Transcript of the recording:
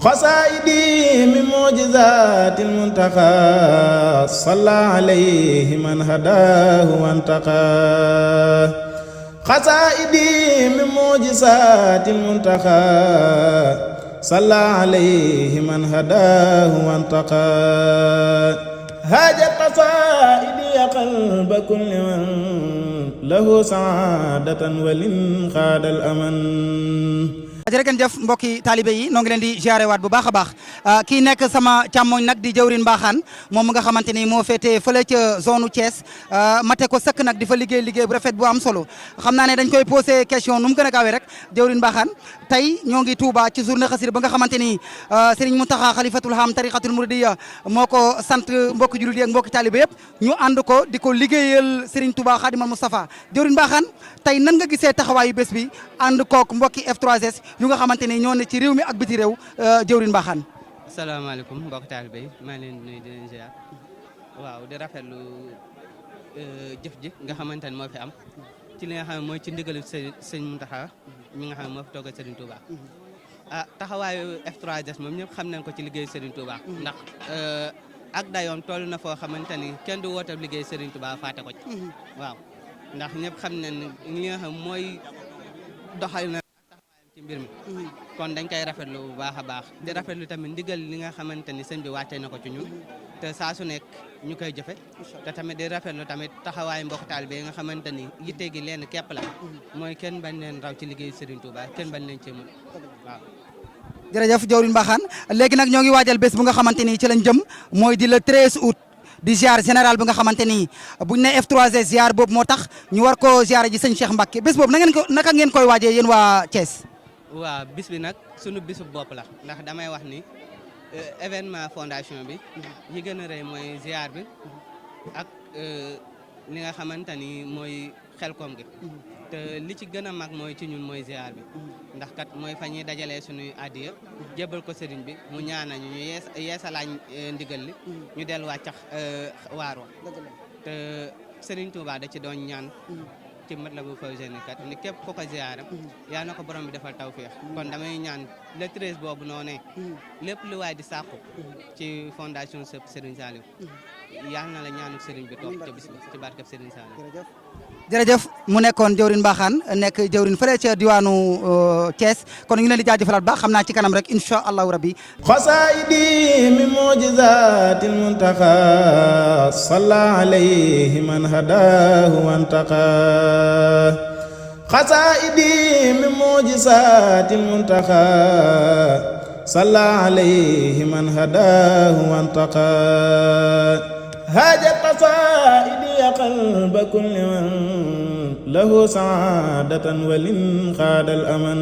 خسائدي من معجزات المنتقى صلى عليه من هداه وانتقى خسائدي من معجزات المنتقى صلى عليه من هداه وانتقى هاجت قصائدي قلب كل من له سعادة ولن خاد الأمن jërëjëf jëf mbokki taalibe yi noo ngi leen di ziare waat bu baax a baax kii nekk sama càmmoñ nag di jawrin Mbaxaan moom nga xamante ni moo féetee fële ca zone u Thiès mate ko sëkk nag di fa liggéey bu rafet bu am solo xam naa ne dañ koy posé question nu mu gën a gaawee rek jawrin Mbaxaan tey ñoo ngi Touba ci journée xasida ba nga xamante ni Serigne Mountakha Khalifatul Ham tariqatul Mouridiyya moo ko sant mbokki jullit yi ak mbokki taalibe yëpp ñu ànd ko di ko liggéeyal Serigne Touba Khadimal Moustapha jawrin Mbaxaan tey nan nga gisee taxawaayu bés bi ànd kook mbokki F3S yu nga xamante ni ñoo ne ci réew mi ak biti réew jëwrin Mbaxaan. asalaamaaleykum mbokk taalibe yi maa ngi leen di nuyu di leen ziar waaw di rafetlu jëf ji nga xamante ni moo fi am ci li nga xam ne mooy ci ndigalu sëñ Mountakha mi nga xam ne moo fi toogal Serigne Touba. Taxawaayu F3S moom ñëpp xam nañ ko ci liggéey Serigne Touba. ndax ak dayoom toll na foo xamante ni kenn du woote liggéey Serigne Touba faate ko ci. waaw ndax ñëpp xam nañ li nga xam mooy doxal na ci mbir mi kon dañ koy rafetlu bu baax a baax di rafetlu tamit ndigal li nga xamante ni sëñ bi wàccee na ko ci ñun te saa su nekk ñu koy jëfe te tamit di rafetlu tamit taxawaayu mbokk taalibe yi nga xamante ni yitte gi leen képp la mooy kenn bañ leen raw ci liggéey Serigne Touba kenn bañ leen cee mën waaw. jërëjëf jawrin Mbaxaan léegi nag ñoo ngi waajal bés bu nga xamante ni ci lañ jëm mooy di le 13 août di ziar général bi nga xamante ni buñ ne F3S ziar boobu moo tax ñu war ko ziar ji sëñ Cheikh Mbacke bés boobu naka ngeen koy waajee yéen waa Thiès. waaw bis bi nag sunu bisu bopp la ndax damay wax ni événement fondation bi yi gën a rëy mooy ziar bi ak li nga xamante ni mooy xelkom gi te li ci gën a mag mooy ci ñun mooy ziar bi ndax kat mooy fa ñuy dajalee suñuy addiya jébal ko sëriñ bi mu ñaana ñu yeesalaañ ndigal li ñu delluwaat cax waar wa te Sëriñ Tuubaa da ci doon ñaan ci mat la bu Fawzeyni kat ni képp ko ko ziaram yaa na ko borom bi defal tawféex kon damay ñaan le 13 boobu noonu lépp lu waay di sàkku ci fondation Serigne Saliou yal na la ñaanu Serigne bi toog ci bis bi ci barkeb Serigne Saliou. jërëjëf mu nekkoon jawrin Mbaxaan nekk jawrin fële ca diwaanu Thiès kon ñu leen di jaajëfalaat baax xam naa ci kanam rek incha allahu rabbi xasaayidi min mujizatil muntaqa salla alayhi man hadahu wantaqa xasaayidi min mujizatil muntaqa salla alayhi man hadahu wantaqa هاجت قصائدي قلب كل من له سعادة ولن خاد الأمن